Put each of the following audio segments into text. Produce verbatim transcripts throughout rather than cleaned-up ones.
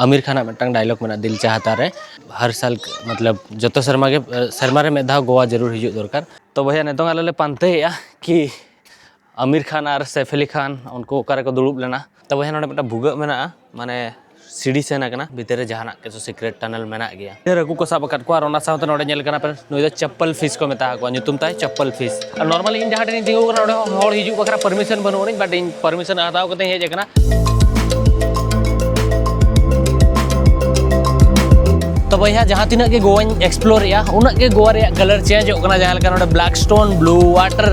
ᱟᱢᱤᱨ ᱠᱷᱟᱱᱟᱜ ᱢᱤᱫᱴᱟᱝ ᱰᱟᱭᱞᱚᱜ ᱢᱮᱱᱟᱜᱼᱟ, ᱫᱤᱞ ᱪᱟᱦᱛᱟ ᱨᱮ, ᱦᱟᱨ ᱥᱟᱞ, ᱢᱚᱛᱞᱚᱵ, ᱡᱚᱛᱚ ᱥᱮᱨᱢᱟ ᱜᱮ, ᱥᱮᱨᱢᱟ ᱨᱮ ᱢᱤᱫ ᱫᱷᱟᱣ ᱜᱳᱣᱟ ᱡᱟᱹᱨᱩᱲ ᱦᱤᱡᱩᱜ ᱫᱚᱨᱠᱟᱨ᱾ ᱛᱚ ᱵᱚᱭᱦᱟ, ᱱᱤᱛᱚᱝ ᱟᱞᱮ ᱞᱮ ᱯᱟᱱᱛᱮᱭᱮᱫᱼᱟ ᱠᱤ ᱟᱢᱤᱨ ᱠᱷᱟᱱ ᱟᱨ ᱥᱮᱯᱷ ᱟᱞᱤ ᱠᱷᱟᱱ ᱩᱱᱠᱩ ᱚᱠᱟ ᱨᱮᱠᱚ ᱫᱩᱲᱩᱵ ᱞᱮᱱᱟ᱾ ᱛᱚ ᱵᱚᱭᱦᱟ, ᱱᱚᱰᱮ ᱢᱤᱫᱴᱟᱝ ᱵᱷᱩᱜᱟᱹᱜ ᱢᱮᱱᱟᱜᱼᱟ, ᱢᱟᱱᱮ ᱥᱤᱲᱤ ᱥᱮᱱ ᱟᱠᱟᱱᱟ, ᱵᱷᱤᱛᱤᱨ ᱨᱮ ᱡᱟᱦᱟᱱᱟᱜ ᱠᱤᱪᱷᱩ ᱥᱤᱠᱨᱮᱴ ᱴᱟᱱᱮᱞ ᱢᱮᱱᱟᱜ ᱜᱮᱭᱟ᱾ ᱰᱷᱮᱨ ᱦᱟᱹᱠᱩ ᱠᱚ ᱥᱟᱵ ᱟᱠᱟᱫ ᱠᱚᱣᱟ, ᱟᱨ ᱚᱱᱟ ᱥᱟᱶᱛᱮ ᱱᱚᱰᱮ ᱧᱮᱞ ᱠᱟᱱᱟ ᱯᱮ, ᱱᱩᱭ ᱫᱚ ᱪᱟᱯᱯᱟᱞ ᱯᱷᱤᱥ ᱠᱚ ᱢᱮᱛᱟ ᱠᱚᱣᱟ, ᱧᱩᱛᱩᱢ ᱛᱟᱭ ᱪᱟᱯᱯᱟᱞ ᱯᱷᱤᱥ᱾ ᱟᱨ normally ᱤᱧ ᱡᱟᱦᱟᱸ ᱴᱷᱮᱱ ᱤᱧ ᱛᱤᱸᱜᱩ ᱟᱠᱟᱱᱟ, ᱚᱸᱰᱮ ᱦᱚᱸ ᱦᱚᱲ ᱦᱤᱡᱩᱜ ᱵᱟᱠᱷᱨᱟ ᱯᱟᱨᱢᱤᱥᱚᱱ ᱵᱟᱹᱱᱩᱜ ᱟᱹᱱᱤᱡ, but ᱤᱧ ᱯᱟᱨᱢᱤᱥᱚᱱ ᱦᱟᱛᱟᱣ ᱠᱟᱛᱮ ᱤᱧ ᱦᱮᱡ ᱟᱠᱟᱱᱟ᱾ ᱛᱚ ᱵᱚᱭᱦᱟ, ᱡᱟᱦᱟᱸ ᱛᱤᱱᱟᱹᱜ ᱜᱮ ᱜᱳᱣᱟᱧ ᱮᱠᱥᱯᱞᱳᱨ ᱮᱜᱼᱟ, ᱩᱱᱟᱹᱜ ᱜᱮ ᱜᱳᱣᱟ ᱨᱮᱭᱟᱜ ᱠᱟᱞᱟᱨ ᱪᱮᱧᱡᱚᱜ ᱠᱟᱱᱟ᱾ ᱡᱟᱦᱟᱸ ᱞᱮᱠᱟ ᱱᱚᱰᱮ ᱵᱞᱮᱠ ᱥᱴᱳᱱ, ᱵᱞᱩ ᱣᱟᱴᱟᱨ,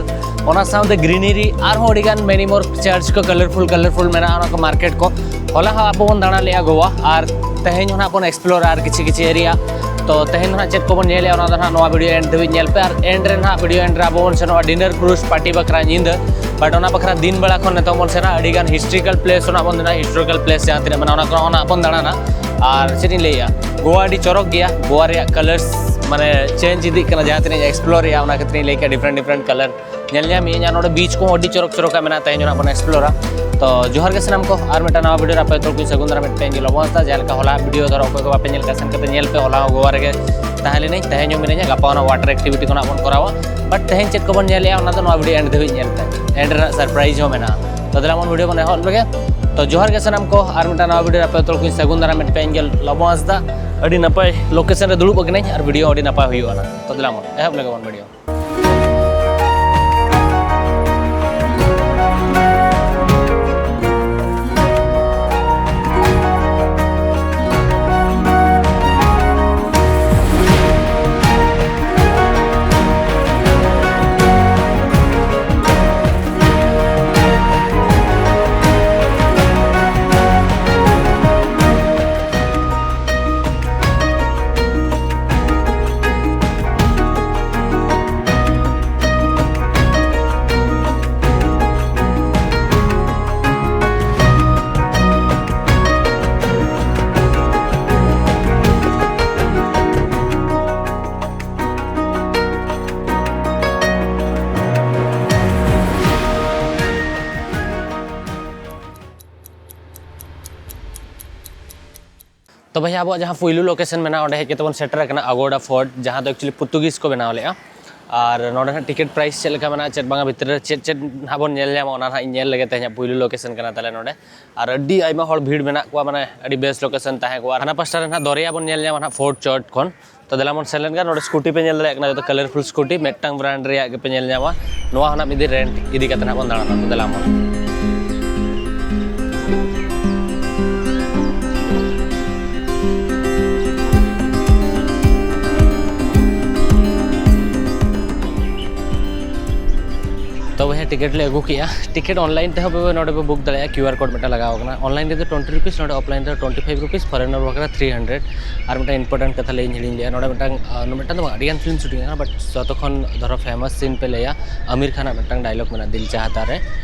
ᱚᱱᱟ ᱥᱟᱶᱛᱮ ᱜᱨᱤᱱᱟᱨᱤ, ᱟᱨᱦᱚᱸ ᱟᱹᱰᱤ ᱜᱟᱱ many more church ᱠᱚ, ᱠᱟᱞᱟᱨᱯᱷᱩᱞ ᱠᱟᱞᱟᱨᱯᱷᱩᱞ ᱢᱮᱱᱟᱜᱼᱟ ᱚᱱᱟ ᱠᱚ ᱢᱟᱨᱠᱮᱴ ᱠᱚ᱾ ᱦᱚᱞᱟ ᱦᱚᱸ ᱟᱵᱚ ᱵᱚᱱ ᱫᱟᱬᱟ ᱞᱮᱜᱼᱟ ᱜᱳᱣᱟ, ᱟᱨ ᱛᱮᱦᱮᱧ ᱦᱚᱸ ᱱᱟᱦᱟᱜ ᱵᱚᱱ ᱮᱠᱥᱯᱞᱳᱨᱟ ᱟᱨ ᱠᱤᱪᱷᱩ ᱠᱤᱪᱷᱩ ᱮᱨᱤᱭᱟ᱾ ᱛᱚ ᱛᱮᱦᱮᱧ ᱫᱚ ᱱᱟᱦᱟᱜ ᱪᱮᱫ ᱠᱚᱵᱚᱱ ᱧᱮᱞᱮᱜᱼᱟ, ᱚᱱᱟ ᱫᱚ ᱱᱟᱦᱟᱜ ᱱᱚᱣᱟ ᱵᱷᱤᱰᱤᱭᱳ ᱮᱱᱰ ᱫᱷᱟᱹᱵᱤᱡ ᱧᱮᱞ ᱯᱮ᱾ ᱟᱨ ᱮᱱᱰ ᱨᱮ ᱱᱟᱦᱟᱜ, ᱵᱷᱤᱰᱤᱭᱳ ᱮᱱᱰ ᱨᱮ ᱟᱵᱚ ᱵᱚᱱ ᱥᱮᱱᱚᱜᱼᱟ ᱰᱤᱱᱟᱨ ᱠᱨᱩᱡᱽ ᱯᱟᱨᱴᱤ ᱵᱟᱠᱷᱨᱟ ᱧᱤᱫᱟᱹ᱾ But ᱚᱱᱟ ᱵᱟᱠᱷᱨᱟ ᱫᱤᱱ ᱵᱮᱲᱟ ᱠᱷᱚᱱ ᱱᱤᱛᱚᱝ ᱵᱚᱱ ᱥᱮᱱᱟ ᱟᱹᱰᱤ ᱜᱟᱱ ᱦᱤᱥᱴᱨᱤᱠᱟᱞ ᱯᱞᱮᱥ ᱚᱱᱟ ᱵᱚᱱ ᱫᱟᱬᱟᱱᱟ, ᱦᱤᱥᱴᱨᱤᱠᱟᱞ ᱯᱞᱮᱥ ᱡᱟᱦᱟᱸ ᱛᱤᱱᱟᱹᱜ ᱢᱮᱱᱟᱜᱼᱟ, ᱚᱱᱟ ᱠᱚ, ᱚᱱᱟ ᱵᱚᱱ ᱫᱟᱬᱟᱱᱟ᱾ ᱟᱨ ᱪᱮᱫ ᱤᱧ ᱞᱟᱹᱭᱮᱜᱼᱟ, ᱜᱳᱣᱟ ᱟᱹᱰᱤ ᱪᱚᱨᱚᱠ ᱜᱮᱭᱟ᱾ ᱜᱳᱣᱟ ᱨᱮᱭᱟᱜ ᱠᱟᱞᱟᱨᱥ ᱢᱟᱱᱮ ᱪᱮᱧᱡᱽ ᱤᱫᱤᱜ ᱠᱟᱱᱟ, ᱡᱟᱦᱟᱸ ᱛᱤᱱᱟᱹᱜ ᱤᱧ ᱮᱠᱥᱯᱞᱳᱨ ᱮᱜᱼᱟ, ᱚᱱᱟ ᱠᱷᱟᱹᱛᱤᱨ ᱤᱧ ᱞᱟᱹᱭ ᱠᱮᱜᱼᱟ ᱰᱤᱯᱷᱟᱨᱮᱱᱴ ᱰᱤᱯᱷᱟᱨᱮᱱᱴ ᱠᱟᱞᱟᱨ᱾ ᱧᱮᱞ ᱧᱟᱢᱮᱜᱼᱟᱹᱧ, ᱟᱨ ᱱᱚᱰᱮ ᱵᱤᱪ ᱠᱚᱦᱚᱸ ᱟᱹᱰᱤ ᱪᱚᱨᱚᱠ ᱪᱚᱨᱚᱠᱟᱜ ᱢᱮᱱᱟᱜᱼᱟ᱾ ᱛᱮᱦᱮᱧ ᱚᱱᱟ ᱵᱚᱱ ᱮᱠᱥᱯᱞᱳᱨᱟ᱾ ᱛᱚ ᱡᱚᱦᱟᱨ ᱜᱮ ᱥᱟᱱᱟᱢ ᱠᱚ, ᱟᱨ ᱢᱤᱫᱴᱟᱝ ᱱᱟᱣᱟ ᱵᱷᱤᱰᱤᱭᱳ ᱨᱮ ᱟᱯᱮ ᱡᱚᱛᱚ ᱠᱚᱧ ᱥᱟᱹᱜᱩᱱ ᱫᱟᱨᱟᱢ᱾ ᱢᱤᱫᱴᱮᱱ ᱜᱮ ᱞᱚᱵᱚᱱ ᱦᱟᱸᱥᱫᱟ, ᱡᱟᱦᱟᱸ ᱞᱮᱠᱟ ᱦᱚᱞᱟ ᱵᱷᱤᱰᱤᱭᱳ ᱫᱷᱚᱨᱚ ᱚᱠᱚᱭ ᱠᱚ ᱵᱟᱯᱮ ᱧᱮᱞ ᱠᱟᱜ, ᱥᱮᱱ ᱠᱟᱛᱮ ᱧᱮᱞ ᱯᱮ᱾ ᱦᱚᱞᱟ ᱦᱚᱸ ᱜᱳᱣᱟ ᱨᱮᱜᱮ ᱛᱟᱦᱮᱸ ᱞᱮᱱᱟᱹᱧ, ᱛᱮᱦᱮᱧ ᱦᱚᱸ ᱢᱤᱱᱟᱹᱧᱟ, ᱜᱟᱯᱟ ᱚᱱᱟ ᱣᱟᱴᱟᱨ ᱮᱠᱴᱤᱵᱷᱤᱴᱤ ᱠᱷᱚᱱᱟᱜ ᱵᱚᱱ ᱠᱚᱨᱟᱣᱟ᱾ ᱵᱟᱴ ᱛᱮᱦᱮᱧ ᱪᱮᱫ ᱠᱚᱵᱚᱱ ᱧᱮᱞᱮᱜᱼᱟ, ᱚᱱᱟ ᱫᱚ ᱱᱚᱣᱟ ᱵᱷᱤᱰᱤᱭᱳ ᱮᱱᱰ ᱫᱷᱟᱹᱵᱤᱡ ᱧᱮᱞ ᱯᱮ, ᱮᱱᱰ ᱨᱮᱱᱟᱜ ᱥᱟᱨᱯᱨᱟᱭᱤᱡᱽ ᱦᱚᱸ ᱢᱮᱱᱟᱜᱼᱟ᱾ ᱛᱚ ᱫᱮᱞᱟ ᱵᱚᱱ ᱵᱷᱤᱰᱤᱭᱳ ᱵᱚᱱ ᱮᱦᱚᱵ ᱞᱮᱜᱮ᱾ ᱛᱚ ᱡᱚᱦᱟᱨ ᱜᱮ ᱥᱟᱱᱟᱢ ᱠᱚ, ᱟᱨ ᱢᱤᱫᱴᱟᱝ ᱱᱟᱣᱟ ᱵᱷᱤᱰᱤᱭᱳ ᱨᱮ ᱟᱯᱮ ᱡᱚᱛᱚ ᱠᱚᱧ ᱥᱟᱹᱜᱩᱱ ᱫᱟᱨᱟᱢᱮᱫ ᱯᱮ, ᱤᱧ ᱜᱮ ᱞᱚᱵᱚᱱ ᱦᱟᱸᱥᱫᱟ᱾ ᱟᱹᱰᱤ ᱱᱟᱯᱟᱭ ᱞᱳᱠᱮᱥᱚᱱ ᱨᱮ ᱫᱩᱲᱩᱵ ᱟᱠᱟᱱᱟᱹᱧ ᱟᱨ ᱵᱷᱤᱰᱤᱭᱳ ᱟᱹᱰᱤ ᱱᱟᱯᱟᱭ ᱦᱩᱭᱩᱜᱼᱟ ᱱᱟᱜ᱾ ᱛᱚ ᱫᱮᱞᱟ ᱵᱚᱱ ᱮᱦᱚᱵ ᱞᱮᱜᱮ ᱵᱚᱱ ᱵᱷᱤᱰᱤᱭᱳ᱾ ᱛᱚ ᱵᱷᱟᱭᱟ, ᱟᱵᱚᱣᱟᱜ ᱡᱟᱦᱟᱸ ᱯᱩᱭᱞᱩ ᱞᱳᱠᱮᱥᱚᱱ ᱢᱮᱱᱟᱜᱼᱟ, ᱚᱸᱰᱮ ᱦᱮᱡ ᱠᱟᱛᱮ ᱵᱚᱱ ᱥᱮᱴᱮᱨ ᱟᱠᱟᱱᱟ ᱟᱜᱳᱰᱟ ᱯᱷᱳᱨᱴ, ᱡᱟᱦᱟᱸ ᱫᱚ ᱮᱠᱪᱩᱭᱮᱞᱤ ᱯᱚᱨᱛᱩᱜᱤᱡᱽ ᱠᱚ ᱵᱮᱱᱟᱣ ᱞᱮᱫᱼᱟ᱾ ᱟᱨ ᱱᱚᱰᱮ ᱦᱟᱸᱜ ᱴᱤᱠᱤᱴ ᱯᱨᱟᱭᱤᱥ ᱪᱮᱫ ᱞᱮᱠᱟ ᱢᱮᱱᱟᱜᱼᱟ, ᱪᱮᱫ ᱵᱟᱝᱟ, ᱵᱷᱤᱛᱨᱤ ᱨᱮ ᱪᱮᱫ ᱪᱮᱫ ᱦᱟᱸᱜ ᱵᱚᱱ ᱧᱮᱞ ᱧᱟᱢᱟ, ᱚᱱᱟ ᱦᱟᱸᱜ ᱤᱧ ᱧᱮᱞ ᱞᱮᱜᱮ᱾ ᱛᱮᱦᱮᱧᱟᱜ ᱯᱩᱭᱞᱩ ᱞᱳᱠᱮᱥᱚᱱ ᱠᱟᱱᱟ ᱛᱟᱞᱮ ᱱᱚᱰᱮ, ᱟᱨ ᱟᱹᱰᱤ ᱟᱭᱢᱟ ᱦᱚᱲ ᱵᱷᱤᱲ ᱢᱮᱱᱟᱜ ᱠᱚᱣᱟ, ᱢᱟᱱᱮ ᱟᱹᱰᱤ ᱵᱮᱥ ᱞᱳᱠᱮᱥᱚᱱ ᱛᱟᱦᱮᱸ ᱠᱚᱜᱼᱟ᱾ ᱦᱟᱱᱟ ᱯᱟᱥᱴᱟ ᱨᱮ ᱦᱟᱸᱜ ᱫᱚᱨᱭᱟ ᱵᱚᱱ ᱧᱮᱞ ᱧᱟᱢᱟ ᱦᱟᱸᱜ ᱯᱷᱳᱨᱴ ᱪᱚᱴ ᱠᱷᱚᱱ᱾ ᱛᱚ ᱫᱮᱞᱟ ᱵᱚᱱ ᱥᱮᱱ ᱞᱮᱱ ᱜᱮ᱾ ᱱᱚᱰᱮ ᱥᱠᱩᱴᱤ ᱯᱮ ᱧᱮᱞ ᱫᱟᱲᱮᱭᱟᱜ ᱠᱟᱱᱟ, ᱡᱚᱛᱚ ᱠᱟᱞᱟᱨᱯᱷᱩᱞ ᱥᱠᱩᱴᱤ, ᱢᱤᱫᱴᱟᱝ ᱵᱨᱟᱱᱰ ᱨᱮᱭᱟᱜ ᱜᱮᱯᱮ ᱧᱮᱞ ᱧᱟᱢᱟ᱾ ᱱᱚᱣᱟ ᱦᱚᱸ ᱱᱟᱜ ᱢᱤᱫ ᱫᱤᱱ ᱨᱮᱱᱴ ᱤᱫᱤ ᱠᱟᱛᱮ ᱱᱟᱜ ᱵᱚᱱ ᱫᱟᱬᱟᱱᱟ᱾ ᱛᱚ ᱫᱮᱞᱟ ᱵᱚᱱ᱾ ᱛᱚ ᱵᱚᱭᱦᱟ, ᱴᱤᱠᱤᱴ ᱞᱮ ᱟᱹᱜᱩ ᱠᱮᱜᱼᱟ᱾ ᱴᱤᱠᱤᱴ ᱚᱱᱞᱟᱭᱤᱱ ᱛᱮᱦᱚᱸ ᱯᱮ ᱱᱚᱰᱮ ᱯᱮ ᱵᱩᱠ ᱫᱟᱲᱮᱭᱟᱜᱼᱟ, ᱠᱤᱭᱩ ᱟᱨ ᱠᱳᱰ ᱢᱤᱫᱴᱟᱝ ᱞᱟᱜᱟᱣ ᱠᱟᱱᱟ᱾ ᱚᱱᱞᱟᱭᱤᱱ ᱨᱮᱫᱚ ᱴᱩᱭᱮᱱᱴᱤ ᱨᱩᱯᱤᱥ, ᱱᱚᱰᱮ ᱚᱯᱷᱞᱟᱭᱤᱱ ᱨᱮᱫᱚ ᱴᱩᱭᱮᱱᱴᱤ ᱯᱷᱟᱭᱤᱵᱷ ᱨᱩᱯᱤᱥ, ᱯᱷᱚᱨᱮᱱᱟᱨ ᱵᱟᱠᱷᱨᱟ ᱛᱷᱨᱤ ᱦᱟᱱᱰᱨᱮᱰ᱾ ᱟᱨ ᱢᱤᱫᱴᱟᱝ ᱤᱢᱯᱚᱨᱴᱮᱱᱴ ᱠᱟᱛᱷᱟ ᱞᱟᱹᱭ ᱤᱧ ᱦᱤᱲᱤᱧ ᱞᱮᱜᱼᱟ, ᱱᱚᱰᱮ ᱢᱤᱫᱴᱟᱝ, ᱟᱨ ᱢᱤᱫᱴᱟᱝ ᱫᱚ ᱵᱟᱝ, ᱟᱹᱰᱤᱜᱟᱱ ᱯᱷᱤᱞᱢ ᱥᱩᱴᱤᱝ ᱟᱠᱟᱱᱟ, ᱵᱟᱴ ᱡᱚᱛᱚ ᱠᱷᱚᱱ ᱫᱷᱚᱨᱚ ᱯᱷᱮᱢᱟᱥ ᱥᱤᱱ ᱯᱮ ᱞᱟᱹᱭᱟ, ᱟᱢᱤᱨ ᱠᱷᱟᱱᱟᱜ ᱢᱤᱫᱴᱟᱝ ᱰᱟᱭᱞᱚᱜ ᱢᱮᱱᱟᱜᱼᱟ, ᱫᱤᱞ ᱪᱟᱦᱛᱟ ᱨᱮ,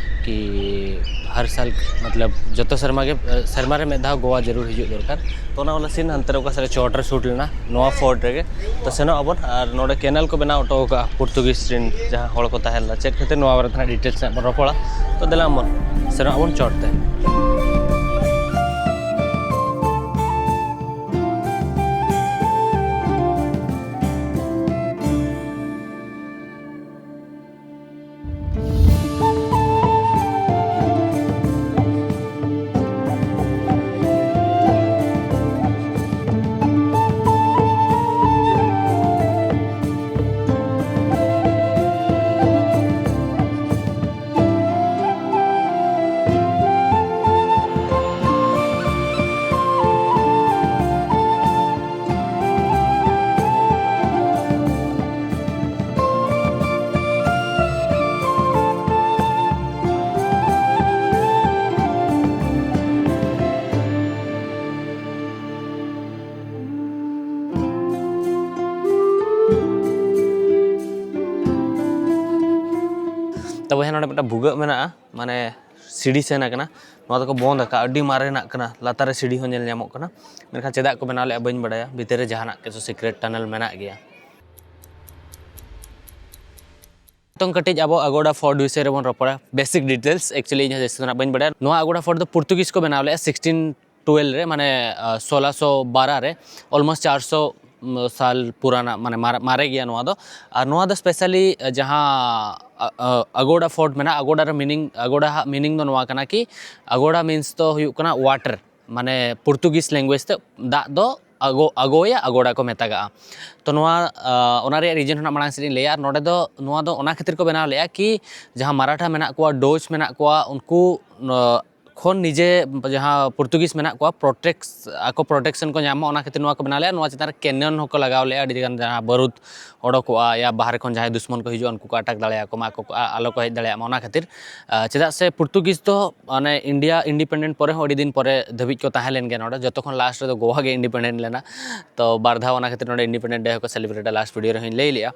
ᱠᱤ ᱦᱟᱨ ᱥᱟᱞ, ᱢᱚᱛᱞᱚᱵ ᱡᱚᱛᱚ ᱥᱮᱨᱢᱟ ᱜᱮ, ᱥᱮᱨᱢᱟ ᱨᱮ ᱢᱤᱫ ᱫᱷᱟᱣ ᱜᱳᱣᱟ ᱡᱟᱹᱨᱩᱲ ᱦᱤᱡᱩᱜ ᱫᱚᱨᱠᱟᱨ᱾ ᱛᱚ ᱚᱱᱟ ᱵᱟᱞᱟ ᱥᱤᱱ ᱦᱟᱱᱛᱮ ᱨᱮ ᱚᱠᱟ ᱥᱮᱫ ᱨᱮ ᱪᱚᱴ ᱨᱮ ᱥᱩᱴ ᱞᱮᱱᱟ, ᱱᱚᱣᱟ ᱯᱷᱳᱨᱴ ᱨᱮᱜᱮ᱾ ᱛᱚ ᱥᱮᱱᱚᱜ ᱟᱵᱚᱱ, ᱟᱨ ᱱᱚᱰᱮ ᱠᱮᱱᱟᱞ ᱠᱚ ᱵᱮᱱᱟᱣ ᱦᱚᱴᱚ ᱟᱠᱟᱫᱼᱟ ᱯᱚᱨᱛᱩᱜᱤᱡᱽ ᱨᱮᱱ ᱡᱟᱦᱟᱸ ᱦᱚᱲ ᱠᱚ ᱛᱟᱦᱮᱸ ᱞᱮᱱᱟ, ᱪᱮᱫ ᱠᱷᱟᱹᱛᱤᱨ, ᱱᱚᱣᱟ ᱵᱟᱨᱮ ᱛᱮ ᱱᱟᱜ ᱰᱤᱴᱮᱞᱥ ᱱᱟᱜ ᱵᱚᱱ ᱨᱚᱯᱚᱲᱟ᱾ ᱛᱚ ᱫᱮᱞᱟ ᱵᱚᱱ ᱥᱮᱱᱚᱜ ᱟᱵᱚᱱ ᱪᱚᱴ ᱛᱮ᱾ ᱛᱚ ᱵᱚᱭᱦᱟ, ᱱᱚᱰᱮ ᱢᱤᱫᱴᱟᱝ ᱵᱷᱩᱜᱟᱹᱜ ᱢᱮᱱᱟᱜᱼᱟ, ᱢᱟᱱᱮ ᱥᱤᱲᱤ ᱥᱮᱱ ᱟᱠᱟᱱᱟ᱾ ᱱᱚᱣᱟ ᱫᱚᱠᱚ ᱵᱚᱱᱫ ᱟᱠᱟᱫᱼᱟ, ᱟᱹᱰᱤ ᱢᱟᱨᱮᱱᱟᱜ ᱠᱟᱱᱟ, ᱞᱟᱛᱟᱨ ᱨᱮ ᱥᱤᱲᱤ ᱦᱚᱸ ᱧᱮᱞ ᱧᱟᱢᱚᱜ ᱠᱟᱱᱟ᱾ ᱢᱮᱱᱠᱷᱟᱱ ᱪᱮᱫᱟᱜ ᱠᱚ ᱵᱮᱱᱟᱣ ᱞᱮᱫᱼᱟ ᱵᱟᱹᱧ ᱵᱟᱲᱟᱭᱟ, ᱵᱷᱤᱛᱤᱨ ᱨᱮ ᱡᱟᱦᱟᱱᱟᱜ ᱠᱤᱪᱷᱩ ᱥᱤᱠᱨᱮᱴ ᱴᱟᱱᱮᱞ ᱢᱮᱱᱟᱜ ᱜᱮᱭᱟ᱾ ᱱᱤᱛᱚᱝ ᱠᱟᱹᱴᱤᱡ ᱟᱵᱚ ᱟᱜᱳᱰᱟ ᱯᱷᱳᱨᱴ ᱵᱤᱥᱚᱭ ᱨᱮᱵᱚᱱ ᱨᱚᱯᱚᱲᱟ, ᱵᱮᱥᱤᱠ ᱰᱤᱴᱮᱞᱥ᱾ ᱮᱠᱪᱩᱭᱮᱞᱤ ᱤᱧ ᱦᱚᱸ ᱡᱟᱹᱥᱛᱤ ᱫᱚ ᱱᱟᱜ ᱵᱟᱹᱧ ᱵᱟᱲᱟᱭᱟ᱾ ᱱᱚᱣᱟ ᱟᱜᱳᱰᱟ ᱯᱷᱳᱨᱴ ᱫᱚ ᱯᱚᱨᱛᱩᱜᱤᱡᱽ ᱠᱚ ᱵᱮᱱᱟᱣ ᱞᱮᱫᱼᱟ, ᱥᱤᱠᱥᱴᱤᱱ ᱴᱩᱭᱮᱞᱵᱷ ᱨᱮ, ᱢᱟᱱᱮ ᱥᱳᱞᱟᱥᱚ ᱵᱟᱨᱟ ᱨᱮ, ᱚᱞᱢᱳᱥᱴ ᱪᱟᱨᱥᱚ ᱥᱟᱞ ᱯᱩᱨᱟᱱᱟ, ᱢᱟᱱᱮ ᱢᱟᱨᱮ, ᱢᱟᱨᱮ ᱜᱮᱭᱟ ᱱᱚᱣᱟ ᱫᱚ᱾ ᱟᱨ ᱱᱚᱣᱟ ᱫᱚ ᱥᱯᱮᱥᱟᱞᱤ ᱡᱟᱦᱟᱸ ᱟᱜᱳᱰᱟ ᱯᱷᱳᱨᱴ ᱢᱮᱱᱟᱜᱼᱟ, ᱟᱜᱳᱰᱟ ᱨᱮ ᱢᱤᱱᱤᱝ, ᱟᱜᱳᱰᱟ ᱦᱟᱜ ᱢᱤᱱᱤᱝ ᱫᱚ ᱱᱚᱣᱟ ᱠᱟᱱᱟ ᱠᱤ ᱟᱜᱳᱰᱟ ᱢᱤᱱᱥ ᱫᱚ ᱦᱩᱭᱩᱜ ᱠᱟᱱᱟ ᱣᱟᱴᱟᱨ, ᱢᱟᱱᱮ ᱯᱚᱨᱛᱩᱜᱤᱡᱽ ᱞᱮᱝᱜᱩᱭᱮᱡᱽ ᱛᱮ ᱫᱟᱜ ᱫᱚ ᱟᱜᱳ, ᱟᱜᱳᱭᱟ, ᱟᱜᱳᱰᱟ ᱠᱚ ᱢᱮᱛᱟᱜᱟᱜᱼᱟ᱾ ᱛᱚ ᱱᱚᱣᱟ, ᱚᱱᱟ ᱨᱮᱭᱟᱜ ᱨᱤᱡᱮᱱ ᱦᱚᱸ ᱱᱟᱜ ᱢᱟᱲᱟᱝ ᱥᱮᱫ ᱤᱧ ᱞᱟᱹᱭᱟ᱾ ᱟᱨ ᱱᱚᱰᱮ ᱫᱚ, ᱱᱚᱣᱟ ᱫᱚ ᱚᱱᱟ ᱠᱷᱟᱹᱛᱤᱨ ᱠᱚ ᱵᱮᱱᱟᱣ ᱞᱮᱫᱼᱟ ᱠᱤ ᱡᱟᱦᱟᱸ ᱢᱟᱨᱟᱴᱷᱟ ᱢᱮᱱᱟᱜ ᱠᱚᱣᱟ, ᱰᱳᱪ ᱢᱮᱱᱟᱜ ᱠᱚᱣᱟ, ᱩᱱᱠᱩ ᱠᱷᱚᱱ ᱱᱤᱡᱮ ᱡᱟᱦᱟᱸ ᱯᱚᱨᱛᱩᱜᱤᱡᱽ ᱢᱮᱱᱟᱜ ᱠᱚᱣᱟ, ᱯᱨᱚᱴᱮᱠᱥ ᱟᱠᱚ ᱯᱨᱚᱴᱮᱠᱥᱚᱱ ᱠᱚ ᱧᱟᱢ ᱢᱟ, ᱚᱱᱟ ᱠᱷᱟᱹᱛᱤᱨ ᱱᱚᱣᱟ ᱠᱚ ᱵᱮᱱᱟᱣ ᱞᱮᱫᱼᱟ᱾ ᱱᱚᱣᱟ ᱪᱮᱛᱟᱱ ᱨᱮ ᱠᱮᱱᱚᱱ ᱦᱚᱸᱠᱚ ᱞᱟᱜᱟᱣ ᱞᱮᱫᱼᱟ, ᱟᱹᱰᱤ ᱜᱟᱱ ᱡᱟᱦᱟᱸ ᱵᱟᱹᱨᱩᱫ ᱚᱰᱚᱠᱚᱜᱼᱟ ᱭᱟ ᱵᱟᱦᱨᱮ ᱠᱷᱚᱱ ᱡᱟᱦᱟᱸᱭ ᱫᱩᱥᱢᱚᱱ ᱠᱚ ᱦᱤᱡᱩᱜᱼᱟ, ᱩᱱᱠᱩ ᱠᱚ ᱟᱴᱟᱠ ᱫᱟᱲᱮᱭᱟᱠᱚ ᱢᱟ, ᱟᱠᱚ ᱠᱚ, ᱟ-, ᱟᱞᱚ ᱠᱚ ᱦᱮᱡ ᱫᱟᱲᱮᱭᱟᱜ ᱢᱟ, ᱚᱱᱟ ᱠᱷᱟᱹᱛᱤᱨ᱾ ᱟᱨ ᱪᱮᱫᱟᱜ ᱥᱮ ᱯᱚᱨᱛᱩᱜᱤᱡᱽ ᱫᱚ ᱢᱟᱱᱮ ᱤᱱᱰᱤᱭᱟ ᱤᱱᱰᱤᱯᱮᱱᱰᱮᱱᱴ ᱯᱚᱨᱮ ᱦᱚᱸ ᱟᱹᱰᱤ ᱫᱤᱱ ᱯᱚᱨᱮ ᱫᱷᱟᱹᱵᱤᱡ ᱠᱚ ᱛᱟᱦᱮᱸ ᱞᱮᱱ ᱜᱮᱭᱟ ᱱᱚᱰᱮ, ᱡᱚᱛᱚ ᱠᱷᱚᱱ ᱞᱟᱥᱴ ᱨᱮᱫᱚ ᱜᱳᱣᱟ ᱜᱮ ᱤᱱᱰᱤᱯᱮᱱᱰᱮᱱᱴ ᱞᱮᱱᱟ᱾ ᱛᱚ ᱵᱟᱨ ᱫᱷᱟᱣ ᱚᱱᱟ ᱠᱷᱟᱹᱛᱤᱨ ᱱᱚᱰᱮ ᱤᱱᱰᱤᱯᱮᱱᱰᱮᱱᱴ ᱰᱮ ᱦᱚᱸᱠᱚ ᱥᱮᱞᱤᱵᱨᱮᱴᱟ, ᱞᱟᱥᱴ ᱵᱷᱤᱰᱤᱭᱳ ᱨᱮᱦᱚᱸᱧ ᱞᱟᱹᱭ ᱞᱮᱜᱼᱟ᱾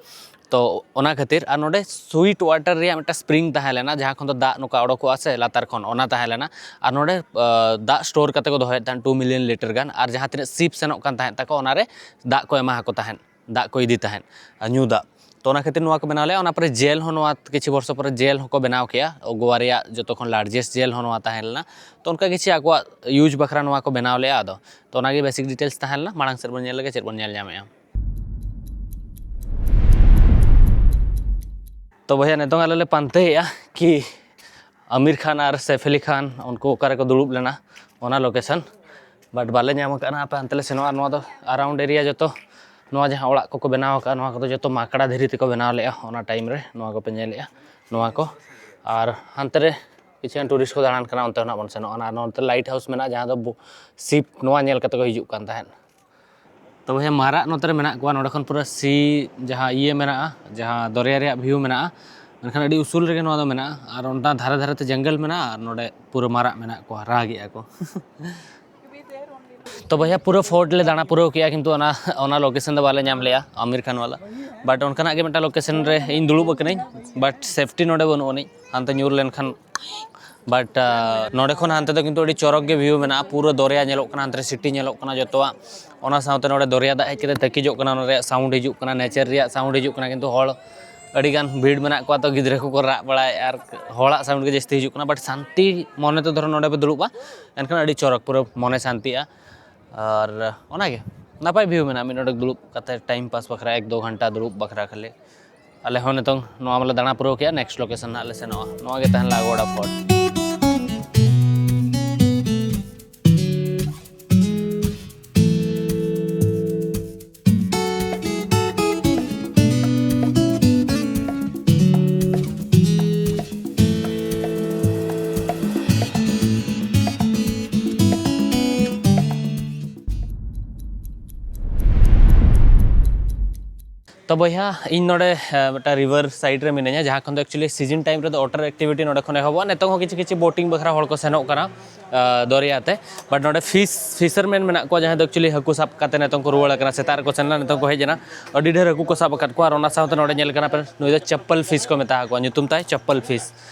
ᱛᱚ ᱚᱱᱟ ᱠᱷᱟᱹᱛᱤᱨ᱾ ᱟᱨ ᱱᱚᱰᱮ ᱥᱩᱭᱤᱴ ᱣᱟᱴᱟᱨ ᱨᱮᱭᱟᱜ ᱢᱤᱫᱴᱟᱝ ᱥᱯᱨᱤᱝ ᱛᱟᱦᱮᱸ ᱞᱮᱱᱟ, ᱡᱟᱦᱟᱸ ᱠᱷᱚᱱ ᱫᱚ ᱫᱟᱜ ᱱᱚᱝᱠᱟ ᱚᱰᱚᱠᱚᱜᱼᱟ ᱥᱮ ᱞᱟᱛᱟᱨ ᱠᱷᱚᱱ, ᱚᱱᱟ ᱛᱟᱦᱮᱸ ᱞᱮᱱᱟ᱾ ᱟᱨ ᱱᱚᱰᱮ, ᱟ, ᱫᱟᱜ ᱥᱴᱳᱨ ᱠᱟᱛᱮ ᱠᱚ ᱫᱚᱦᱚᱭᱮᱫ ᱛᱟᱦᱮᱸᱫ ᱴᱩ ᱢᱤᱞᱤᱭᱚᱱ ᱞᱤᱴᱟᱨ ᱜᱟᱱ, ᱟᱨ ᱡᱟᱦᱟᱸ ᱛᱤᱱᱟᱹᱜ ᱥᱤᱯ ᱥᱮᱱᱚᱜ ᱠᱟᱱ ᱛᱟᱦᱮᱸᱫ ᱛᱟᱠᱚ, ᱚᱱᱟᱨᱮ ᱫᱟᱜ ᱠᱚ ᱮᱢᱟ ᱟᱠᱚ ᱛᱟᱦᱮᱸᱫ, ᱫᱟᱜ ᱠᱚ ᱤᱫᱤ ᱛᱟᱦᱮᱸᱫ, ᱟᱨ ᱧᱩ ᱫᱟᱜ᱾ ᱛᱚ ᱚᱱᱟ ᱠᱷᱟᱹᱛᱤᱨ ᱱᱚᱣᱟ ᱠᱚ ᱵᱮᱱᱟᱣ ᱞᱮᱫᱼᱟ᱾ ᱚᱱᱟ ᱯᱚᱨᱮ ᱡᱮᱞ ᱦᱚᱸ, ᱱᱚᱣᱟ ᱠᱤᱪᱷᱩ ᱵᱚᱨᱥᱚ ᱯᱚᱨᱮ ᱡᱮᱞ ᱦᱚᱸᱠᱚ ᱵᱮᱱᱟᱣ ᱠᱮᱜᱼᱟ᱾ ᱜᱳᱣᱟ ᱨᱮᱭᱟᱜ ᱡᱚᱛᱚ ᱠᱷᱚᱱ ᱞᱟᱨᱡᱮᱥᱴ ᱡᱮᱞ ᱦᱚᱸ ᱱᱚᱣᱟ ᱛᱟᱦᱮᱸ ᱞᱮᱱᱟ᱾ ᱛᱚ ᱚᱱᱠᱟ ᱠᱤᱪᱷᱩ ᱟᱠᱚᱣᱟᱜ ᱤᱭᱩᱡᱽ ᱵᱟᱠᱷᱨᱟ ᱱᱚᱣᱟ ᱠᱚ ᱵᱮᱱᱟᱣ ᱞᱮᱫᱼᱟ᱾ ᱟᱫᱚ ᱛᱚ ᱚᱱᱟᱜᱮ ᱵᱮᱥᱤᱠ ᱰᱤᱴᱮᱞᱥ ᱛᱟᱦᱮᱸ ᱞᱮᱱᱟ᱾ ᱢᱟᱲᱟᱝ ᱥᱮᱫ ᱵᱚᱱ ᱧᱮᱞ ᱞᱮᱜᱮ ᱪᱮᱫ ᱵᱚᱱ ᱧᱮᱞ ᱧᱟᱢᱮᱜᱼᱟ᱾ ᱛᱚ ᱵᱚᱭᱦᱟ, ᱱᱤᱛᱚᱝ ᱟᱞᱮ ᱞᱮ ᱯᱟᱱᱛᱮᱭᱮᱜᱼᱟ ᱠᱤ ᱟᱢᱤᱨ ᱠᱷᱟᱱ ᱟᱨ ᱥᱮᱯᱷ ᱟᱞᱤ ᱠᱷᱟᱱ ᱩᱱᱠᱩ ᱚᱠᱟ ᱨᱮᱠᱚ ᱫᱩᱲᱩᱵ ᱞᱮᱱᱟ, ᱚᱱᱟ ᱞᱳᱠᱮᱥᱚᱱ, ᱵᱟᱴ ᱵᱟᱞᱮ ᱧᱟᱢ ᱟᱠᱟᱫᱼᱟ᱾ ᱦᱟᱯᱮ ᱦᱟᱱᱛᱮ ᱞᱮ ᱥᱮᱱᱚᱜᱼᱟ᱾ ᱱᱚᱣᱟ ᱫᱚ ᱟᱨᱟᱣᱩᱱᱰ ᱮᱨᱤᱭᱟ ᱡᱚᱛᱚ, ᱱᱚᱣᱟ ᱡᱟᱦᱟᱸ ᱚᱲᱟᱜ ᱠᱚᱠᱚ ᱵᱮᱱᱟᱣ ᱟᱠᱟᱫᱼᱟ, ᱱᱚᱣᱟ ᱠᱚᱫᱚ ᱡᱚᱛᱚ ᱢᱟᱠᱲᱟ ᱫᱷᱤᱨᱤ ᱛᱮᱠᱚ ᱵᱮᱱᱟᱣ ᱞᱮᱜᱼᱟ ᱚᱱᱟ ᱴᱟᱭᱤᱢ ᱨᱮ᱾ ᱱᱚᱣᱟ ᱠᱚᱯᱮ ᱧᱮᱞᱮᱜᱼᱟ, ᱱᱚᱣᱟ ᱠᱚ᱾ ᱟᱨ ᱦᱟᱱᱛᱮ ᱨᱮ ᱠᱤᱪᱷᱩ ᱜᱟᱱ ᱴᱩᱨᱤᱥᱴ ᱠᱚ ᱫᱟᱬᱟᱱ ᱠᱟᱱᱟ, ᱚᱱᱛᱮ ᱦᱚᱸ ᱱᱟᱜ ᱵᱚᱱ ᱥᱮᱱᱚᱜᱼᱟ᱾ ᱟᱨ ᱱᱚᱱᱛᱮ ᱞᱟᱭᱤᱴ ᱦᱟᱣᱩᱥ ᱢᱮᱱᱟᱜᱼᱟ, ᱡᱟᱦᱟᱸ ᱫᱚ ᱵᱩ-, ᱥᱤᱯ ᱱᱚᱣᱟ ᱧᱮᱞ ᱠᱟᱛᱮ ᱠᱚ ᱦᱤᱡᱩᱜ ᱠᱟᱱ ᱛᱟᱦᱮᱸᱫ᱾ ᱛᱚ ᱵᱚᱭᱦᱟ, ᱢᱟᱨᱟᱜ ᱱᱚᱛᱮ ᱨᱮ ᱢᱮᱱᱟᱜ ᱠᱚᱣᱟ᱾ ᱱᱚᱸᱰᱮ ᱠᱷᱚᱱ ᱯᱩᱨᱟᱹ ᱥᱤ ᱡᱟᱦᱟᱸ ᱤᱭᱟᱹ ᱢᱮᱱᱟᱜᱼᱟ, ᱡᱟᱦᱟᱸ ᱫᱚᱨᱭᱟ ᱨᱮᱭᱟᱜ ᱵᱷᱤᱭᱩ ᱢᱮᱱᱟᱜᱼᱟ, ᱢᱮᱱᱠᱷᱟᱱ ᱟᱹᱰᱤ ᱩᱥᱩᱞ ᱨᱮᱜᱮ ᱱᱚᱣᱟ ᱫᱚ ᱢᱮᱱᱟᱜᱼᱟ᱾ ᱟᱨ ᱚᱱᱟ ᱫᱷᱟᱨᱮ ᱫᱷᱟᱨᱮ ᱛᱮ ᱡᱚᱝᱜᱚᱞ ᱢᱮᱱᱟᱜᱼᱟ, ᱟᱨ ᱱᱚᱰᱮ ᱯᱩᱨᱟᱹ ᱢᱟᱨᱟᱜ ᱢᱮᱱᱟᱜ ᱠᱚᱣᱟ, ᱨᱟᱜᱮᱜᱼᱟ ᱠᱚ᱾ ᱛᱚ ᱵᱚᱭᱦᱟ, ᱯᱩᱨᱟᱹ ᱯᱷᱳᱨᱴ ᱞᱮ ᱫᱟᱬᱟ ᱯᱩᱨᱟᱹᱣ ᱠᱮᱜᱼᱟ, ᱠᱤᱱᱛᱩ ᱚᱱᱟ, ᱚᱱᱟ ᱞᱳᱠᱮᱥᱚᱱ ᱫᱚ ᱵᱟᱞᱮ ᱧᱟᱢ ᱞᱮᱜᱼᱟ, ᱟᱢᱤᱨ ᱠᱷᱟᱱ ᱣᱟᱞᱟ᱾ ᱵᱟᱴ ᱚᱱᱠᱟᱱᱟᱜ ᱜᱮ ᱢᱤᱫᱴᱟᱝ ᱞᱳᱠᱮᱥᱚᱱ ᱨᱮ ᱤᱧ ᱫᱩᱲᱩᱵ ᱟᱠᱟᱱᱟᱹᱧ, ᱵᱟᱴ ᱥᱮᱯᱷᱴᱤ ᱱᱚᱰᱮ ᱵᱟᱹᱱᱩᱜ ᱟᱹᱱᱤᱡ, ᱦᱟᱱᱛᱮ ᱧᱩᱨ ᱞᱮᱱᱠᱷᱟᱱ᱾ ᱵᱟᱴ ᱱᱚᱰᱮ ᱠᱷᱚᱱ ᱦᱟᱱᱛᱮ ᱫᱚ ᱠᱤᱱᱛᱩ ᱟᱹᱰᱤ ᱪᱚᱨᱚᱠ ᱜᱮ ᱵᱷᱤᱭᱩ ᱢᱮᱱᱟᱜᱼᱟ, ᱯᱩᱨᱟᱹ ᱫᱚᱨᱭᱟ ᱧᱮᱞᱚᱜ ᱠᱟᱱᱟ, ᱦᱟᱱᱛᱮ ᱨᱮ ᱥᱤᱴᱤ ᱧᱮᱞᱚᱜ ᱠᱟᱱᱟ ᱡᱚᱛᱚᱣᱟᱜ᱾ ᱚᱱᱟ ᱥᱟᱶᱛᱮ ᱱᱚᱰᱮ ᱫᱚᱨᱭᱟ ᱫᱟᱜ ᱦᱮᱡ ᱠᱟᱛᱮ ᱛᱟᱹᱠᱤᱡᱚᱜ ᱠᱟᱱᱟ, ᱚᱱᱟ ᱨᱮᱭᱟᱜ ᱥᱟᱣᱩᱱᱰ ᱦᱤᱡᱩᱜ ᱠᱟᱱᱟ, ᱱᱮᱪᱟᱨ ᱨᱮᱭᱟᱜ ᱥᱟᱣᱩᱱᱰ ᱦᱤᱡᱩᱜ ᱠᱟᱱᱟ, ᱠᱤᱱᱛᱩ ᱦᱚᱲ ᱟᱹᱰᱤᱜᱟᱱ ᱵᱷᱤᱲ ᱢᱮᱱᱟᱜ ᱠᱚᱣᱟ, ᱛᱚ ᱜᱤᱫᱽᱨᱟᱹ ᱠᱚᱠᱚ ᱨᱟᱜ ᱵᱟᱲᱟᱭᱮᱫᱼᱟ ᱟᱨ ᱦᱚᱲᱟᱜ ᱥᱟᱣᱩᱱᱰ ᱜᱮ ᱡᱟᱹᱥᱛᱤ ᱦᱤᱡᱩᱜ ᱠᱟᱱᱟ᱾ ᱵᱟᱴ ᱥᱟᱱᱛᱤ ᱢᱚᱱᱮ ᱛᱮ ᱫᱷᱚᱨᱚ ᱱᱚᱰᱮ ᱯᱮ ᱫᱩᱲᱩᱵᱼᱟ, ᱮᱱᱠᱷᱟᱱ ᱟᱹᱰᱤ ᱪᱚᱨᱚᱠ, ᱯᱩᱨᱟᱹ ᱢᱚᱱᱮ ᱥᱟᱱᱛᱤᱜᱼᱟ᱾ ᱟᱨ ᱚᱱᱟᱜᱮ ᱱᱟᱯᱟᱭ ᱵᱷᱤᱭᱩ ᱢᱮᱱᱟᱜᱼᱟ ᱢᱤᱫ ᱱᱚᱰᱮ ᱫᱩᱲᱩᱵ ᱠᱟᱛᱮ ᱴᱟᱭᱤᱢ ᱯᱟᱥ ᱵᱟᱠᱷᱨᱟ, ᱮᱠ ᱫᱩ ᱜᱷᱚᱱᱴᱟ ᱫᱩᱲᱩᱵ ᱵᱟᱠᱷᱨᱟ ᱠᱷᱟᱹᱞᱤ᱾ ᱟᱞᱮ ᱦᱚᱸ ᱱᱤᱛᱚᱝ ᱱᱚᱣᱟ ᱢᱟᱞᱮ ᱫᱟᱬᱟ ᱯᱩᱨᱟᱹᱣ ᱠᱮᱜᱼᱟ, ᱱᱮᱠᱥᱴ ᱞᱳᱠᱮᱥᱚᱱ ᱦᱟᱸᱜ ᱞᱮ ᱥᱮᱱᱚᱜᱼᱟ᱾ ᱱᱚᱣᱟ ᱜᱮ ᱛᱟᱦᱮᱸ ᱞᱮᱱᱟ ᱟᱜᱳᱰᱟ ᱯᱷᱳᱨᱴ᱾ ᱛᱚ ᱵᱚᱭᱦᱟ, ᱤᱧ ᱱᱚᱰᱮ ᱢᱤᱫᱴᱟᱝ ᱨᱤᱵᱷᱟᱨ ᱥᱟᱭᱤᱰ ᱨᱮ ᱢᱤᱱᱟᱹᱧᱟ, ᱡᱟᱦᱟᱸ ᱠᱷᱚᱱ ᱫᱚ ᱮᱠᱪᱩᱭᱮᱞᱤ ᱥᱤᱡᱤᱱ ᱴᱟᱭᱤᱢ ᱨᱮᱫᱚ ᱚᱣᱟᱴᱟᱨ ᱮᱠᱴᱤᱵᱷᱤᱴᱤ ᱱᱚᱰᱮ ᱠᱷᱚᱱ ᱮᱦᱚᱵᱚᱜᱼᱟ᱾ ᱱᱤᱛᱚᱝ ᱦᱚᱸ ᱠᱤᱪᱷᱩ ᱠᱤᱪᱷᱩ ᱵᱳᱴᱤᱝ ᱵᱟᱠᱷᱨᱟ ᱦᱚᱲ ᱠᱚ ᱥᱮᱱᱚᱜ ᱠᱟᱱᱟ ᱫᱚᱨᱭᱟ ᱛᱮ᱾ ᱵᱟᱴ ᱱᱚᱰᱮ ᱯᱷᱤᱥ ᱯᱷᱤᱥᱟᱨᱢᱮᱱ ᱢᱮᱱᱟᱜ ᱠᱚᱣᱟ, ᱡᱟᱦᱟᱸᱭ ᱫᱚ ᱮᱠᱪᱩᱭᱮᱞᱤ ᱦᱟᱹᱠᱩ ᱥᱟᱵ ᱠᱟᱛᱮ ᱱᱤᱛᱚᱝ ᱠᱚ ᱨᱩᱣᱟᱹᱲ ᱠᱟᱱᱟ᱾ ᱥᱮᱛᱟᱜ ᱨᱮᱠᱚ ᱥᱮᱱ ᱞᱮᱱᱟ, ᱱᱤᱛᱚᱝ ᱠᱚ ᱦᱮᱡ ᱮᱱᱟ᱾ ᱟᱹᱰᱤ ᱰᱷᱮᱨ ᱦᱟᱹᱠᱩ ᱠᱚ ᱥᱟᱵ ᱟᱠᱟᱫ ᱠᱚᱣᱟ᱾ ᱟᱨ ᱚᱱᱟ ᱥᱟᱶᱛᱮ ᱱᱚᱰᱮ ᱧᱮᱞ ᱠᱟᱱᱟ ᱯᱮ, ᱱᱩᱭ ᱫᱚ ᱪᱟᱯᱯᱟᱞ ᱯᱷᱤᱥ ᱠᱚ ᱢᱮᱛᱟ ᱠᱚᱣᱟ, ᱧᱩᱛᱩᱢ ᱛᱟᱭ ᱪᱟᱯᱯᱟᱞ ᱯᱷᱤᱥ᱾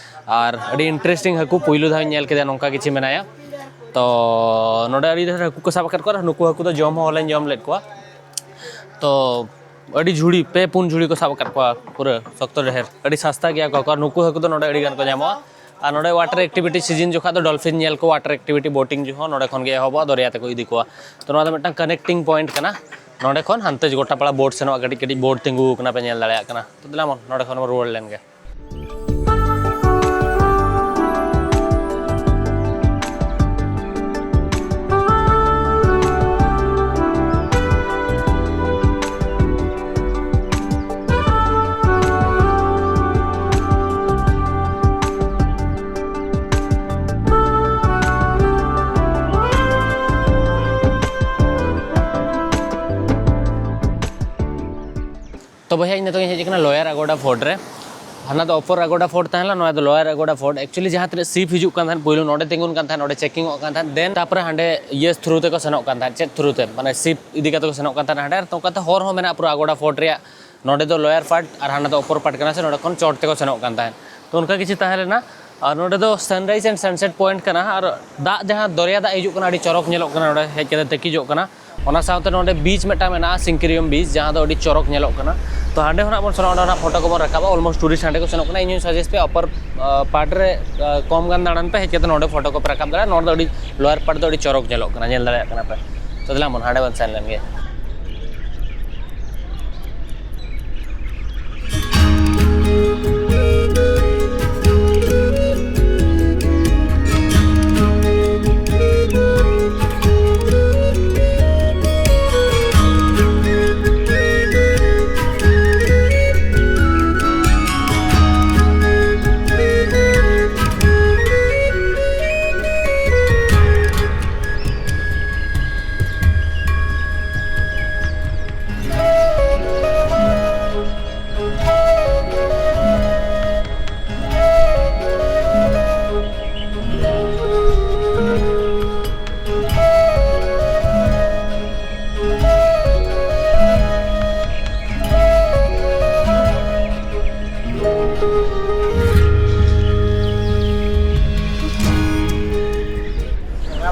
ᱟᱨ ᱟᱹᱰᱤ ᱤᱱᱴᱟᱨᱮᱥᱴᱤᱝ ᱦᱟᱹᱠᱩ, ᱯᱩᱭᱞᱩ ᱫᱷᱟᱣ ᱤᱧ ᱧᱮᱞ ᱠᱮᱫᱮᱭᱟ ᱱᱚᱝᱠᱟ ᱠᱤᱪᱷᱩ ᱢᱮᱱᱟᱭᱟ᱾ ᱛᱚ ᱱᱚᱰᱮ ᱟᱹᱰᱤ ᱰᱷᱮᱨ ᱦᱟᱹᱠᱩ ᱠᱚ ᱥᱟᱵ ᱟᱠᱟᱫ ᱠᱚᱣᱟ᱾ ᱟᱨ ᱱᱩᱠᱩ ᱦᱟᱹᱠᱩ ᱫᱚ ᱡᱚᱢ ᱦᱚᱸ ᱦᱚᱞᱮᱧ ᱡᱚᱢ ᱞᱮᱫ ᱠᱚᱣᱟ᱾ ᱛᱚ ᱟᱹᱰᱤ ᱡᱷᱩᱲᱤ, ᱯᱮ ᱯᱩᱱ ᱡᱷᱩᱲᱤ ᱠᱚ ᱥᱟᱵ ᱟᱠᱟᱫ ᱠᱚᱣᱟ, ᱯᱩᱨᱟᱹ ᱥᱚᱠᱛᱚ ᱰᱷᱮᱨ᱾ ᱟᱹᱰᱤ ᱥᱟᱥᱛᱟ ᱜᱮᱭᱟ ᱠᱚ᱾ ᱟᱨ ᱱᱩᱠᱩ ᱦᱟᱹᱠᱩ ᱫᱚ ᱱᱚᱰᱮ ᱟᱹᱰᱤ ᱜᱟᱱ ᱠᱚ ᱧᱟᱢᱚᱜᱼᱟ᱾ ᱟᱨ ᱱᱚᱰᱮ ᱚᱣᱟᱴᱟᱨ ᱮᱠᱴᱤᱵᱷᱤᱴᱤ ᱥᱤᱡᱤᱱ ᱡᱚᱠᱷᱟᱡ ᱫᱚ ᱰᱚᱞᱯᱷᱤᱱ ᱧᱮᱞ ᱠᱚ, ᱚᱣᱟᱴᱟᱨ ᱮᱠᱴᱤᱵᱷᱤᱴᱤ ᱵᱳᱴᱤᱝ ᱡᱚᱠᱷᱚᱱ ᱱᱚᱰᱮ ᱠᱷᱚᱱ ᱜᱮ ᱮᱦᱚᱵᱚᱜᱼᱟ, ᱫᱚᱨᱭᱟ ᱛᱮᱠᱚ ᱤᱫᱤ ᱠᱚᱣᱟ᱾ ᱛᱚ ᱱᱚᱣᱟ ᱫᱚ ᱢᱤᱫᱴᱟᱝ ᱠᱟᱱᱮᱠᱴᱤᱝ ᱯᱚᱭᱮᱱᱴ ᱠᱟᱱᱟ᱾ ᱱᱚᱰᱮ ᱠᱷᱚᱱ ᱦᱟᱱᱛᱮ ᱜᱚᱴᱟ ᱯᱟᱲᱟ ᱵᱳᱴ ᱥᱮᱱᱚᱜᱼᱟ, ᱠᱟᱹᱴᱤᱡ ᱠᱟᱹᱴᱤᱡ ᱵᱳᱴ ᱛᱤᱸᱜᱩ ᱟᱠᱟᱱᱟ, ᱯᱮ ᱧᱮᱞ ᱫᱟᱲᱮᱭᱟᱜ ᱠᱟᱱᱟ᱾ ᱛᱚ ᱫᱮᱞᱟ ᱵᱚᱱ ᱱᱚᱰᱮ ᱠᱷᱚᱱ ᱵᱚᱱ ᱨᱩᱣᱟᱹᱲ ᱞᱮᱱ ᱜᱮ᱾ ᱛᱚ ᱵᱚᱭᱦᱟ, ᱤᱧ ᱱᱤᱛᱚᱜ ᱤᱧ ᱦᱮᱡ ᱟᱠᱟᱱᱟ ᱞᱳᱭᱟᱨ ᱟᱜᱳᱰᱟ ᱯᱷᱳᱨᱴ ᱨᱮ᱾ ᱦᱟᱱᱟ ᱫᱚ ᱟᱯᱚᱨ ᱟᱜᱳᱰᱟ ᱯᱷᱳᱨᱴ ᱛᱟᱦᱮᱸ ᱞᱮᱱᱟ, ᱱᱚᱣᱟ ᱫᱚ ᱞᱳᱭᱟᱨ ᱟᱜᱳᱰᱟ ᱯᱷᱳᱨᱴ᱾ ᱮᱠᱪᱩᱭᱮᱞᱤ ᱡᱟᱦᱟᱸ ᱛᱤᱱᱟᱹᱜ ᱥᱤᱯ ᱦᱤᱡᱩᱜ ᱠᱟᱱ ᱛᱟᱦᱮᱸᱫ, ᱯᱳᱭᱞᱳ ᱱᱚᱰᱮ ᱛᱤᱸᱜᱩᱱ ᱠᱟᱱ ᱛᱟᱦᱮᱸᱫ, ᱱᱚᱰᱮ ᱪᱮᱠᱤᱝ ᱚᱜ ᱠᱟᱱ ᱛᱟᱦᱮᱸᱫ, ᱫᱮᱱ ᱛᱟᱨᱯᱚᱨᱮ ᱦᱟᱸᱰᱮ ᱤᱭᱟᱹ ᱛᱷᱨᱩ ᱛᱮᱠᱚ ᱥᱮᱱᱚᱜ ᱠᱟᱱ ᱛᱟᱦᱮᱸᱫ᱾ ᱪᱮᱫ ᱛᱷᱨᱩ ᱛᱮ? ᱢᱟᱱᱮ ᱥᱤᱯ ᱤᱫᱤ ᱠᱟᱛᱮ ᱠᱚ ᱥᱮᱱᱚᱜ ᱠᱟᱱ ᱛᱟᱦᱮᱸᱫ ᱦᱟᱸᱰᱮ᱾ ᱟᱨ ᱱᱚᱝᱠᱟᱛᱮ ᱦᱚᱨ ᱦᱚᱸ ᱢᱮᱱᱟᱜᱼᱟ ᱯᱩᱨᱟᱹ ᱟᱜᱳᱰᱟ ᱯᱷᱳᱨᱴ ᱨᱮᱭᱟᱜ᱾ ᱱᱚᱰᱮ ᱫᱚ ᱞᱳᱭᱟᱨ ᱯᱟᱨᱴ ᱟᱨ ᱦᱟᱱᱟ ᱫᱚ ᱟᱯᱚᱨ ᱯᱟᱨᱴ ᱠᱟᱱᱟ ᱥᱮ, ᱱᱚᱰᱮ ᱠᱷᱚᱱ ᱪᱚᱴ ᱛᱮᱠᱚ ᱥᱮᱱᱚᱜ ᱠᱟᱱ ᱛᱟᱦᱮᱸᱫ᱾ ᱛᱚ ᱚᱱᱠᱟ ᱠᱤᱪᱷᱩ ᱛᱟᱦᱮᱸ ᱞᱮᱱᱟ᱾ ᱟᱨ ᱱᱚᱰᱮ ᱫᱚ ᱥᱟᱱᱨᱟᱭᱤᱡᱽ ᱮᱱᱰ ᱥᱟᱱᱥᱮᱴ ᱯᱚᱭᱮᱱᱴ ᱠᱟᱱᱟ᱾ ᱟᱨ ᱫᱟᱜ, ᱡᱟᱦᱟᱸ ᱫᱚᱨᱭᱟ ᱫᱟᱜ ᱦᱤᱡᱩᱜ ᱠᱟᱱᱟ, ᱟᱹᱰᱤ ᱪᱚᱨᱚᱠ ᱧᱮᱞᱚᱜ ᱠᱟᱱᱟ ᱱᱚᱰᱮ ᱦᱮᱡ ᱠᱟᱛᱮ ᱛᱟᱹᱠᱤᱡᱚᱜ ᱠᱟᱱᱟ᱾ ᱚᱱᱟ ᱥᱟᱶᱛᱮ ᱱᱚᱰᱮ ᱵᱤᱪ ᱢᱤᱫᱴᱟᱝ ᱢᱮᱱᱟᱜᱼᱟ, ᱥᱤᱝᱠᱨᱤᱭᱚᱢ ᱵᱤᱪ, ᱡᱟᱦᱟᱸ ᱫᱚ ᱟᱹᱰᱤ ᱪᱚᱨᱚᱠ ᱧᱮᱞᱚᱜ ᱠᱟᱱᱟ᱾ ᱛᱚ ᱦᱟᱸᱰᱮ ᱠᱷᱚᱱᱟᱜ ᱵᱚᱱ ᱥᱮᱱᱚᱜᱼᱟ, ᱚᱸᱰᱮ ᱠᱷᱚᱱᱟᱜ ᱯᱷᱳᱴᱳ ᱠᱚᱵᱚᱱ ᱨᱟᱠᱟᱵᱟ᱾ Almost tourist ᱦᱟᱸᱰᱮ ᱠᱚ ᱥᱮᱱᱚᱜ ᱠᱟᱱᱟ᱾ ᱤᱧ ᱦᱚᱸᱧ suggest ᱯᱮᱭᱟ, upper part ᱨᱮ ᱠᱚᱢ ᱜᱟᱱ ᱫᱟᱬᱟᱱ ᱯᱮ, ᱦᱮᱡ ᱠᱟᱛᱮ ᱱᱚᱸᱰᱮ ᱯᱷᱳᱴᱳ ᱠᱚᱯᱮ ᱨᱟᱠᱟᱵ ᱫᱟᱲᱮᱭᱟᱜᱼᱟ᱾ ᱱᱚᱸᱰᱮ ᱫᱚ ᱟᱹᱰᱤ lower part ᱫᱚ ᱟᱹᱰᱤ ᱪᱚᱨᱚᱠ ᱧᱮᱞᱚᱜ ᱠᱟᱱᱟ, ᱧᱮᱞ ᱫᱟᱲᱮᱭᱟᱜ ᱠᱟᱱᱟ ᱯᱮ᱾ ᱛᱚ ᱫᱮᱞᱟ ᱵᱚᱱ ᱦᱟᱸᱰᱮ ᱵᱚᱱ ᱥᱮᱱ ᱞᱮᱱ ᱜᱮ᱾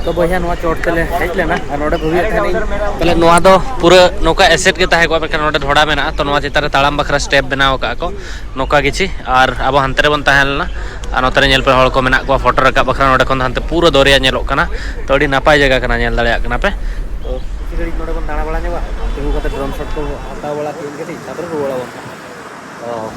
ᱛᱚ ᱵᱚᱭᱦᱟ, ᱱᱚᱣᱟ ᱪᱚᱴ ᱛᱮᱞᱮ ᱦᱮᱡ ᱞᱮᱱᱟ ᱟᱨ ᱱᱚᱰᱮ ᱵᱷᱟᱹᱵᱤᱭᱮᱫ ᱛᱟᱦᱮᱱᱤᱧ, ᱛᱟᱦᱞᱮ ᱱᱚᱣᱟ ᱫᱚ ᱯᱩᱨᱟᱹ ᱱᱚᱝᱠᱟ ᱮᱥᱮᱫ ᱜᱮ ᱛᱟᱦᱮᱸ ᱠᱚᱜᱼᱟ, ᱢᱮᱱᱠᱷᱟᱱ ᱱᱚᱰᱮ ᱰᱷᱚᱲᱟ ᱢᱮᱱᱟᱜᱼᱟ᱾ ᱛᱚ ᱱᱚᱣᱟ ᱪᱮᱛᱟᱱ ᱨᱮ ᱛᱟᱲᱟᱢ ᱵᱟᱠᱷᱨᱟ step ᱵᱮᱱᱟᱣ ᱟᱠᱟᱫᱼᱟ ᱠᱚ ᱱᱚᱝᱠᱟ ᱜᱮ ᱪᱮ᱾ ᱟᱨ ᱟᱵᱚ ᱦᱟᱱᱛᱮ ᱨᱮᱵᱚᱱ ᱛᱟᱦᱮᱸ ᱞᱮᱱᱟ ᱟᱨ ᱱᱚᱛᱮ ᱨᱮ ᱧᱮᱞ ᱯᱮ, ᱦᱚᱲ ᱠᱚ ᱢᱮᱱᱟᱜ ᱠᱚᱣᱟ ᱯᱷᱳᱴᱳ ᱨᱟᱠᱟᱵ ᱵᱟᱠᱷᱨᱟ᱾ ᱱᱚᱰᱮ ᱠᱷᱚᱱ ᱫᱚ ᱦᱟᱱᱛᱮ ᱯᱩᱨᱟᱹ ᱫᱚᱨᱭᱟ ᱧᱮᱞᱚᱜ ᱠᱟᱱᱟ᱾ ᱛᱚ ᱟᱹᱰᱤ ᱱᱟᱯᱟᱭ ᱡᱟᱭᱜᱟ ᱠᱟᱱᱟ, ᱧᱮᱞ ᱫᱟᱲᱮᱭᱟᱜ ᱠᱟᱱᱟ ᱯᱮ᱾ ᱛᱚ ᱠᱤᱪᱷᱩ ᱜᱷᱟᱹᱲᱤᱡ ᱱᱚᱰᱮ ᱵᱚᱱ ᱫᱟᱬᱟ ᱵᱟᱲᱟ ᱧᱚᱜᱟ, ᱛᱤᱸᱜᱩ ᱠᱟᱛᱮ drone shot ᱠᱚ ᱦᱟᱛᱟᱣ ᱵᱟᱲᱟ ᱠᱮᱫ ᱜᱮ, ᱛᱟᱨᱯᱚᱨᱮ ᱨᱩᱣᱟᱹᱲ ᱟᱵᱚᱱ᱾ ᱚ᱾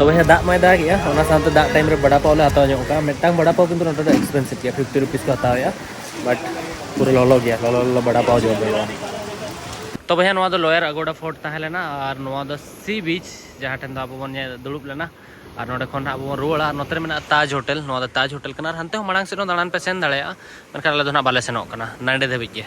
ᱛᱚᱵᱮ ᱦᱮᱸ, ᱫᱟᱜ ᱢᱟᱭ ᱫᱟᱜᱮᱜᱼᱟ, ᱚᱱᱟ ᱥᱟᱶᱛᱮ ᱫᱟᱜ time ᱨᱮ ᱵᱟᱰᱟ ᱯᱟᱣ ᱞᱮ ᱦᱟᱛᱟᱣ ᱧᱚᱜ ᱠᱟᱜᱼᱟ᱾ ᱢᱤᱫᱴᱟᱝ ᱵᱟᱰᱟ ᱯᱟᱣ ᱠᱤᱱᱛᱩ ᱱᱚᱰᱮ ᱫᱚ expensive ᱜᱮᱭᱟ, fifty rupees ᱠᱚ ᱦᱟᱛᱟᱣᱮᱜᱼᱟ, but ᱯᱩᱨᱟᱹ ᱞᱚᱞᱚ ᱜᱮᱭᱟ, ᱞᱚᱞᱚ ᱞᱚᱞᱚ ᱵᱟᱰᱟ ᱯᱟᱣ ᱡᱚᱢ ᱦᱩᱭᱩᱜᱼᱟ᱾ ᱛᱚᱵᱮ ᱦᱮᱸ, ᱱᱚᱣᱟ ᱫᱚ Lower Agoda Fort ᱛᱟᱦᱮᱸ ᱞᱮᱱᱟ ᱟᱨ ᱱᱚᱣᱟ ᱫᱚ sea beach, ᱡᱟᱦᱟᱸ ᱴᱷᱮᱱ ᱫᱚ ᱟᱵᱚ ᱵᱚᱱ ᱧᱮ-, ᱫᱩᱲᱩᱵ ᱞᱮᱱᱟ᱾ ᱟᱨ ᱱᱚᱸᱰᱮ ᱠᱷᱚᱱ ᱦᱟᱸᱜ ᱟᱵᱚ ᱵᱚᱱ ᱨᱩᱣᱟᱹᱲᱟ᱾ ᱟᱨ ᱱᱚᱛᱮ ᱨᱮ ᱢᱮᱱᱟᱜᱼᱟ ᱛᱟᱡᱽ ᱦᱳᱴᱮᱞ, ᱱᱚᱣᱟ ᱫᱚ ᱛᱟᱡᱽ ᱦᱳᱴᱮᱞ ᱠᱟᱱᱟ᱾ ᱟᱨ ᱦᱟᱱᱛᱮ ᱦᱚᱸ ᱢᱟᱲᱟᱝ ᱥᱮᱫ ᱦᱚᱸ ᱫᱟᱬᱟᱱ ᱯᱮ ᱥᱮᱱ ᱫᱟᱲᱮᱭᱟᱜᱼᱟ, ᱢᱮᱱᱠᱷᱟᱱ ᱟᱞᱮ ᱫᱚ ᱱᱟᱦᱟᱜ ᱵᱟᱞᱮ ᱥᱮᱱᱚᱜ ᱠᱟᱱᱟ ᱱᱟᱰᱮ ᱫᱷᱟᱹᱵᱤᱡ ᱜᱮ᱾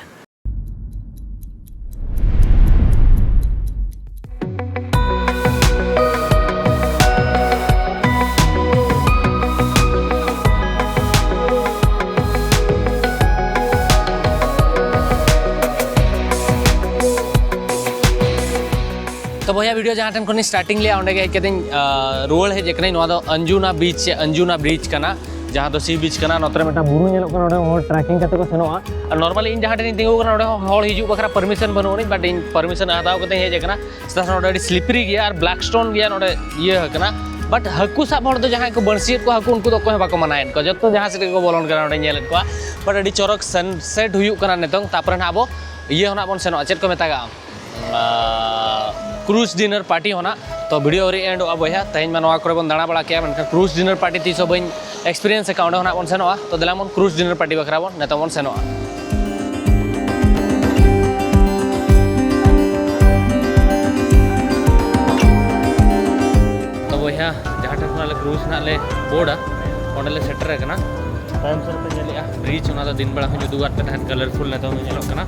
ᱵᱷᱤᱰᱤᱭᱳ ᱡᱟᱦᱟᱸ ᱴᱷᱮᱱ ᱠᱷᱚᱱᱤᱧ ᱥᱴᱟᱨᱴᱤᱝ ᱞᱮᱜᱼᱟ, ᱚᱸᱰᱮ ᱜᱮ ᱦᱮᱡ ᱠᱟᱛᱮᱧ ᱟᱸ, ᱨᱩᱣᱟᱹᱲ ᱦᱮᱡ ᱟᱠᱟᱱᱟᱹᱧ᱾ ᱱᱚᱣᱟ ᱫᱚ ᱟᱧᱡᱩᱱᱟ ᱵᱤᱪ ᱥᱮ ᱟᱧᱡᱩᱱᱟ ᱵᱨᱤᱡᱽ ᱠᱟᱱᱟ, ᱡᱟᱦᱟᱸ ᱫᱚ ᱥᱤ ᱵᱤᱪ ᱠᱟᱱᱟ᱾ ᱱᱚᱛᱮ ᱨᱮ ᱢᱤᱫᱴᱟᱝ ᱵᱩᱨᱩ ᱧᱮᱞᱚᱜ ᱠᱟᱱᱟ, ᱚᱸᱰᱮ ᱦᱚᱲ ᱴᱨᱮᱠᱤᱝ ᱠᱟᱛᱮ ᱠᱚ ᱥᱮᱱᱚᱜᱼᱟ᱾ ᱟᱨ ᱱᱚᱨᱢᱟᱞᱤ ᱤᱧ ᱡᱟᱦᱟᱸ ᱴᱷᱮᱱᱤᱧ ᱛᱤᱸᱜᱩ ᱟᱠᱟᱱᱟ, ᱚᱸᱰᱮ ᱦᱚᱸ ᱦᱚᱲ ᱦᱤᱡᱩᱜ ᱵᱟᱠᱷᱨᱟ ᱯᱟᱨᱢᱤᱥᱚᱱ ᱵᱟᱹᱱᱩᱜ ᱟᱹᱱᱤᱡ, ᱵᱟᱴ ᱤᱧ ᱯᱟᱨᱢᱤᱥᱚᱱ ᱦᱟᱛᱟᱣ ᱠᱟᱛᱮᱧ ᱦᱮᱡ ᱟᱠᱟᱱᱟ᱾ ᱪᱮᱫᱟᱜ ᱥᱮ ᱱᱚᱰᱮ ᱟᱹᱰᱤ ᱥᱞᱤᱯᱨᱤ ᱜᱮᱭᱟ ᱟᱨ ᱵᱞᱮᱠ ᱥᱴᱳᱱ ᱜᱮᱭᱟ ᱱᱚᱰᱮ ᱤᱭᱟᱹ ᱟᱠᱟᱱᱟ᱾ ᱵᱟᱴ ᱦᱟᱹᱠᱩ ᱥᱟᱵ ᱦᱚᱲ ᱫᱚ ᱡᱟᱦᱟᱸᱭ ᱠᱚ ᱵᱟᱹᱲᱥᱤᱭᱮᱫ ᱠᱚᱣᱟ ᱦᱟᱹᱠᱩ, ᱩᱱᱠᱩ ᱫᱚ ᱚᱠᱚᱭ ᱦᱚᱸ ᱵᱟᱠᱚ ᱢᱟᱱᱟᱭᱮᱫ ᱠᱚᱣᱟ, ᱡᱚᱛᱚ ᱡᱟᱦᱟᱸ ᱥᱮᱫ ᱜᱮᱠᱚ ᱵᱚᱞᱚᱱ ᱠᱟᱱᱟ ᱱᱚᱰᱮ ᱧᱮᱞᱮᱫ ᱠᱚᱣᱟ᱾ ᱵᱟᱴ ᱟᱹᱰᱤ ᱪᱚᱨᱚᱠ ᱥᱟᱱᱥᱮᱴ ᱦᱩᱭᱩᱜ ᱠᱟᱱᱟ ᱱᱤᱛᱚᱝ᱾ ᱛᱟᱨᱯᱚᱨᱮ ᱱᱟᱦᱟᱜ ᱟᱵᱚ ᱤᱭᱟᱹ ᱦᱚᱸ ᱱᱟᱦᱟᱜ ᱵᱚᱱ ᱥᱮᱱᱚᱜᱼᱟ, ᱪᱮᱫ ᱠᱚ ᱢᱮᱛᱟᱜᱼᱟ, ᱠᱨᱩᱡᱽ ᱰᱤᱱᱟᱨ ᱯᱟᱨᱴᱤ ᱦᱚᱸ ᱱᱟᱦᱟᱜ᱾ ᱛᱚ ᱵᱷᱤᱰᱤᱭᱳ ᱟᱹᱣᱨᱤ ᱮᱱᱰᱚᱜᱼᱟ ᱵᱚᱭᱦᱟ, ᱛᱮᱦᱮᱧ ᱢᱟ ᱱᱚᱣᱟ ᱠᱚᱨᱮ ᱵᱚᱱ ᱫᱟᱬᱟ ᱵᱟᱲᱟ ᱠᱮᱜᱼᱟ, ᱢᱮᱱᱠᱷᱟᱱ ᱠᱨᱩᱡᱽ ᱰᱤᱱᱟᱨ ᱯᱟᱨᱴᱤ ᱛᱤᱥ ᱦᱚᱸ ᱵᱟᱹᱧ ᱮᱠᱥᱯᱤᱨᱤᱭᱮᱱᱥ ᱟᱠᱟᱫᱼᱟ, ᱚᱸᱰᱮ ᱦᱚᱸ ᱱᱟᱦᱟᱜ ᱵᱚᱱ ᱥᱮᱱᱚᱜᱼᱟ᱾ ᱛᱚ ᱫᱮᱞᱟ ᱵᱚᱱ ᱠᱨᱩᱡᱽ ᱰᱤᱱᱟᱨ ᱯᱟᱨᱴᱤ ᱵᱟᱠᱷᱨᱟ ᱵᱚᱱ ᱱᱤᱛᱚᱝ ᱵᱚᱱ ᱥᱮᱱᱚᱜᱼᱟ᱾ ᱛᱚ ᱵᱚᱭᱦᱟ, ᱡᱟᱦᱟᱸ ᱴᱷᱮᱱ ᱠᱷᱚᱱᱟᱜ ᱞᱮ ᱠᱨᱩᱡᱽ ᱱᱟᱜ ᱞᱮ ᱵᱳᱨᱰᱟ, ᱚᱸᱰᱮ ᱞᱮ ᱥᱮᱴᱮᱨ ᱟᱠᱟᱱᱟ᱾ ᱛᱟᱭᱚᱢ ᱥᱮᱫ ᱯᱮ ᱧᱮᱞᱮᱜᱼᱟ ᱵᱨᱤᱡᱽ, ᱚᱱᱟ ᱫᱚ ᱫᱤᱱ ᱵᱮᱲᱟ ᱦᱚᱸᱧ ᱩᱫᱩᱜᱟᱫ ᱯᱮ ᱛᱟᱦᱮᱸᱫ, ᱠᱟᱞᱟᱨᱯᱷᱩᱞ ᱱᱤᱛᱚᱝ ᱫᱚ ᱧᱮᱞᱚᱜ ᱠᱟᱱᱟ᱾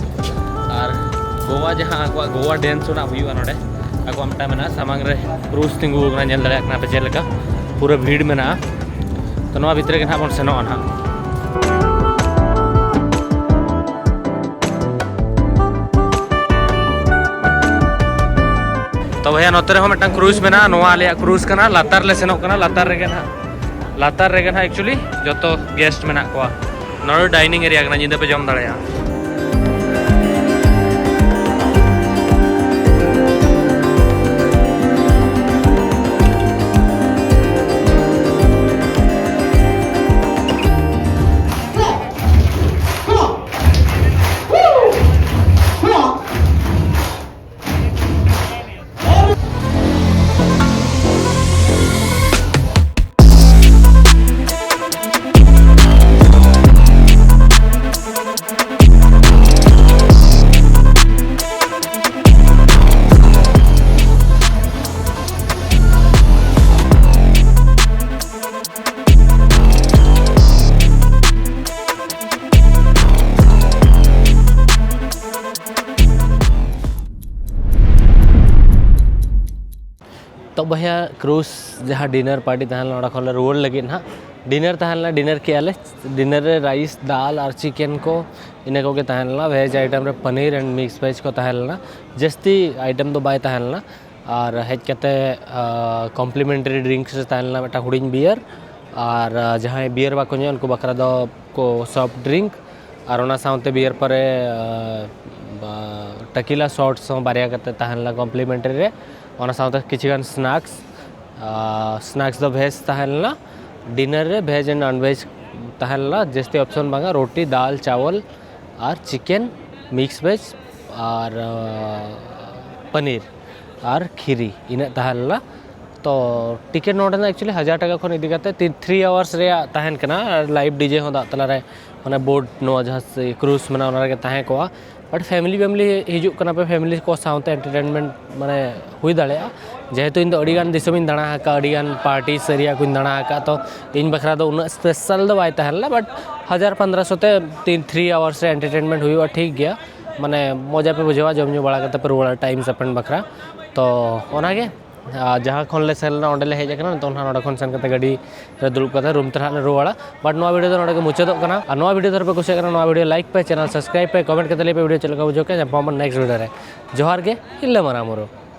ᱟᱨ ᱜᱳᱣᱟ ᱡᱟᱦᱟᱸ ᱟᱠᱚᱣᱟᱜ ᱜᱳᱣᱟ ᱰᱮᱱᱥ ᱚᱱᱟ ᱦᱩᱭᱩᱜᱼᱟ ᱱᱚᱰᱮ, ᱟᱠᱚᱣᱟᱜ ᱢᱤᱫᱴᱟᱝ ᱢᱮᱱᱟᱜᱼᱟ᱾ ᱥᱟᱢᱟᱝ ᱨᱮ ᱠᱨᱩᱡᱽ ᱛᱤᱸᱜᱩ ᱟᱠᱟᱱᱟ, ᱧᱮᱞ ᱫᱟᱲᱮᱭᱟᱜ ᱠᱟᱱᱟ ᱯᱮ ᱪᱮᱫ ᱞᱮᱠᱟ ᱯᱩᱨᱟᱹ ᱵᱷᱤᱲ ᱢᱮᱱᱟᱜᱼᱟ᱾ ᱛᱚ ᱱᱚᱣᱟ ᱵᱷᱤᱛᱨᱤ ᱜᱮ ᱱᱟᱦᱟᱜ ᱵᱚᱱ ᱥᱮᱱᱚᱜᱼᱟ ᱱᱟᱦᱟᱜ᱾ ᱛᱚ ᱵᱚᱭᱦᱟ, ᱱᱚᱛᱮ ᱨᱮᱦᱚᱸ ᱢᱤᱫᱴᱟᱝ ᱠᱨᱩᱡᱽ ᱢᱮᱱᱟᱜᱼᱟ᱾ ᱱᱚᱣᱟ ᱟᱞᱮᱭᱟᱜ ᱠᱨᱩᱡᱽ ᱠᱟᱱᱟ, ᱞᱟᱛᱟᱨ ᱞᱮ ᱥᱮᱱᱚᱜ ᱠᱟᱱᱟ, ᱞᱟᱛᱟᱨ ᱨᱮᱜᱮ ᱱᱟᱦᱟᱜ, ᱞᱟᱛᱟᱨ ᱨᱮᱜᱮ ᱱᱟᱦᱟᱜ ᱮᱠᱪᱩᱭᱮᱞᱤ ᱡᱚᱛᱚ ᱜᱮᱥᱴ ᱢᱮᱱᱟᱜ ᱠᱚᱣᱟ᱾ ᱱᱚᱰᱮ ᱰᱟᱭᱱᱤᱝ ᱮᱨᱤᱭᱟ ᱠᱟᱱᱟ, ᱧᱤᱫᱟᱹ ᱯᱮ ᱡᱚᱢ ᱫᱟᱲᱮᱭᱟᱜᱼᱟ᱾ ᱛᱚ ᱵᱚᱭᱦᱟ, ᱠᱨᱩᱡᱽ ᱡᱟᱦᱟᱸ ᱰᱤᱱᱟᱨ ᱯᱟᱨᱴᱤ ᱛᱟᱦᱮᱸ ᱞᱮᱱᱟ, ᱚᱸᱰᱮ ᱠᱷᱚᱱ ᱞᱮ ᱨᱩᱣᱟᱹᱲ ᱞᱟᱹᱜᱤᱫ ᱱᱟᱦᱟᱜ᱾ ᱰᱤᱱᱟᱨ ᱛᱟᱦᱮᱸ ᱞᱮᱱᱟ, ᱰᱤᱱᱟᱨ ᱠᱮᱜᱼᱟ ᱞᱮ᱾ ᱰᱤᱱᱟᱨ ᱨᱮ ᱨᱟᱭᱤᱥ, ᱫᱟᱞ ᱟᱨ ᱪᱤᱠᱮᱱ ᱠᱚ, ᱤᱱᱟᱹ ᱠᱚᱜᱮ ᱛᱟᱦᱮᱸ ᱞᱮᱱᱟ᱾ ᱵᱷᱮᱡᱽ ᱟᱭᱴᱮᱢ ᱨᱮ ᱯᱟᱱᱤᱨ ᱮᱱᱰ ᱢᱤᱠᱥ ᱵᱷᱮᱡᱽ ᱠᱚ ᱛᱟᱦᱮᱸ ᱞᱮᱱᱟ᱾ ᱡᱟᱹᱥᱛᱤ ᱟᱭᱴᱮᱢ ᱫᱚ ᱵᱟᱭ ᱛᱟᱦᱮᱸ ᱞᱮᱱᱟ᱾ ᱟᱨ ᱦᱮᱡ ᱠᱟᱛᱮ ᱠᱚᱢᱯᱞᱤᱢᱮᱱᱴᱟᱨᱤ ᱰᱨᱤᱝᱠᱥ ᱨᱮ ᱛᱟᱦᱮᱸ ᱞᱮᱱᱟ ᱢᱤᱫᱴᱟᱝ ᱦᱩᱰᱤᱧ ᱵᱤᱭᱟᱨ, ᱟᱨ ᱡᱟᱦᱟᱸᱭ ᱵᱤᱭᱟᱨ ᱵᱟᱠᱚ ᱧᱩᱭᱟ ᱩᱱᱠᱩ ᱵᱟᱠᱷᱨᱟ ᱫᱚ ᱠᱚ ᱥᱚᱯᱴ ᱰᱨᱤᱝᱠ, ᱟᱨ ᱚᱱᱟ ᱥᱟᱶᱛᱮ ᱵᱤᱭᱟᱨ ᱯᱚᱨᱮ ᱴᱟᱠᱤᱞᱟ ᱥᱚᱴᱥ ᱦᱚᱸ ᱵᱟᱨᱭᱟ ᱠᱟᱛᱮ ᱛᱟᱦᱮᱸ ᱞᱮᱱᱟ ᱠᱚᱢᱯᱞᱤᱢᱮᱱᱴᱟᱨᱤ ᱨᱮ᱾ ᱚᱱᱟ ᱥᱟᱶᱛᱮ ᱠᱤᱪᱷᱩᱜᱟᱱ ᱥᱱᱟᱠᱥ, ᱥᱱᱟᱠᱥ ᱫᱚ ᱵᱷᱮᱡᱽ ᱛᱟᱦᱮᱸ ᱞᱮᱱᱟ᱾ ᱰᱤᱱᱟᱨ ᱨᱮ ᱵᱷᱮᱡᱽ ᱮᱱᱰ ᱱᱚᱱ ᱵᱷᱮᱡᱽ ᱛᱟᱦᱮᱸ ᱞᱮᱱᱟ, ᱡᱟᱹᱥᱛᱤ ᱚᱯᱥᱚᱱ ᱵᱟᱝᱟ, ᱨᱩᱴᱤ, ᱫᱟᱞ, ᱪᱟᱣᱚᱞ ᱟᱨ ᱪᱤᱠᱮᱱ, ᱢᱤᱠᱥ ᱵᱷᱮᱡᱽ ᱟᱨ ᱯᱟᱱᱤᱨ ᱟᱨ ᱠᱷᱤᱨᱤ, ᱤᱱᱟᱹᱜ ᱛᱟᱦᱮᱸ ᱞᱮᱱᱟ᱾ ᱛᱚ ᱴᱤᱠᱤᱴ ᱱᱚᱰᱮ ᱫᱚ ᱮᱠᱪᱩᱭᱮᱞᱤ ᱦᱟᱡᱟᱨ ᱴᱟᱠᱟ ᱠᱷᱚᱱ ᱤᱫᱤ ᱠᱟᱛᱮ ᱛᱤᱱ ᱛᱷᱨᱤ ᱟᱣᱟᱨᱥ ᱨᱮᱭᱟᱜ ᱛᱟᱦᱮᱱ ᱠᱟᱱᱟ, ᱟᱨ ᱞᱟᱭᱤᱵᱷ ᱰᱤᱡᱮ ᱦᱚᱸ ᱫᱟᱜ ᱛᱟᱞᱟᱨᱮ, ᱢᱟᱱᱮ ᱵᱳᱴ, ᱱᱚᱣᱟ ᱡᱟᱦᱟᱸ ᱠᱨᱩᱡᱽ ᱢᱮᱱᱟᱜᱼᱟ ᱚᱱᱟ ᱨᱮᱜᱮ ᱛᱟᱦᱮᱸ ᱠᱚᱜᱼᱟ᱾ ᱵᱟᱴ ᱯᱷᱮᱢᱤᱞᱤ ᱯᱷᱮᱢᱤᱞᱤ ᱦᱤᱡᱩᱜ ᱠᱟᱱᱟ ᱯᱮ, ᱯᱷᱮᱢᱤᱞᱤ ᱠᱚ ᱥᱟᱶᱛᱮ ᱮᱱᱴᱟᱨᱴᱮᱱᱢᱮᱱᱴ ᱢᱟᱱᱮ ᱦᱩᱭ ᱫᱟᱲᱮᱭᱟᱜᱼᱟ᱾ ᱡᱮᱦᱮᱛᱩ ᱤᱧ ᱫᱚ ᱟᱹᱰᱤ ᱜᱟᱱ ᱫᱤᱥᱚᱢᱤᱧ ᱫᱟᱬᱟ ᱟᱠᱟᱫᱼᱟ, ᱟᱹᱰᱤ ᱜᱟᱱ ᱯᱟᱨᱴᱤᱥ ᱮᱨᱤᱭᱟ ᱠᱚᱧ ᱫᱟᱬᱟ ᱟᱠᱟᱫᱼᱟ, ᱛᱚ ᱤᱧ ᱵᱟᱠᱷᱨᱟ ᱫᱚ ᱩᱱᱟᱹᱜ ᱥᱯᱮᱥᱟᱞ ᱫᱚ ᱵᱟᱭ ᱛᱟᱦᱮᱸ ᱞᱮᱱᱟ, ᱵᱟᱴ ᱦᱟᱡᱟᱨ ᱯᱚᱱᱫᱽᱨᱚᱥᱚ ᱛᱮ ᱛᱤᱱ ᱛᱷᱨᱤ ᱟᱣᱟᱨᱥ ᱨᱮ ᱮᱱᱴᱟᱨᱴᱮᱱᱢᱮᱱᱴ ᱦᱩᱭᱩᱜᱼᱟ, ᱴᱷᱤᱠ ᱜᱮᱭᱟ᱾ ᱢᱟᱱᱮ ᱢᱚᱡᱟ ᱯᱮ ᱵᱩᱡᱷᱟᱹᱣᱟ ᱡᱚᱢ ᱧᱩ ᱵᱟᱲᱟ ᱠᱟᱛᱮ ᱯᱮ ᱨᱩᱣᱟᱹᱲᱟ ᱴᱟᱭᱤᱢ ᱥᱯᱮᱱᱰ ᱵᱟᱠᱷᱨᱟ᱾ ᱛᱚ ᱚᱱᱟᱜᱮ, ᱟᱨ ᱡᱟᱦᱟᱸ ᱠᱷᱚᱱ ᱞᱮ ᱥᱮᱱ ᱞᱮᱱᱟ ᱚᱸᱰᱮ ᱞᱮ ᱦᱮᱡ ᱟᱠᱟᱱᱟ, ᱱᱤᱛᱚᱝ ᱱᱟᱦᱟᱜ ᱱᱚᱰᱮ ᱠᱷᱚᱱ ᱥᱮᱱ ᱠᱟᱛᱮ ᱜᱟᱹᱰᱤ ᱨᱮ ᱫᱩᱲᱩᱵ ᱠᱟᱛᱮ ᱨᱩᱢ ᱛᱮ ᱱᱟᱦᱟᱜ ᱞᱮ ᱨᱩᱣᱟᱹᱲᱟ᱾ ᱵᱟᱴ ᱱᱚᱣᱟ ᱵᱷᱤᱰᱤᱭᱳ ᱫᱚ ᱱᱚᱰᱮ ᱜᱮ ᱢᱩᱪᱟᱹᱫᱚᱜ ᱠᱟᱱᱟ᱾ ᱟᱨ ᱱᱚᱣᱟ ᱵᱷᱤᱰᱤᱭᱳ ᱫᱚ ᱯᱮ ᱠᱩᱥᱤᱭᱟᱜ ᱠᱟᱱᱟ, ᱱᱚᱣᱟ ᱵᱷᱤᱰᱤᱭᱳ ᱞᱟᱭᱤᱠ ᱯᱮ, ᱪᱮᱱᱮᱞ ᱥᱟᱵᱥᱠᱨᱟᱭᱤᱵ ᱯᱮ, ᱠᱚᱢᱮᱱᱴ ᱠᱟᱛᱮ ᱞᱟᱹᱭ ᱯᱮ ᱵᱷᱤᱰᱤᱭᱳ ᱪᱮᱫ ᱞᱮᱠᱟ ᱵᱩᱡᱷᱟᱹᱣ ᱠᱮᱫ᱾ ᱧᱟᱯᱟᱢ ᱟᱵᱚᱱ ᱱᱮᱠᱥᱴ ᱵᱷᱤᱰᱤᱭᱳ ᱨᱮ᱾ ᱡᱚᱦᱟᱨ ᱜᱮ, ᱤᱧ ᱞᱮ ᱢᱟᱨᱟᱝ ᱵᱩᱨᱩ᱾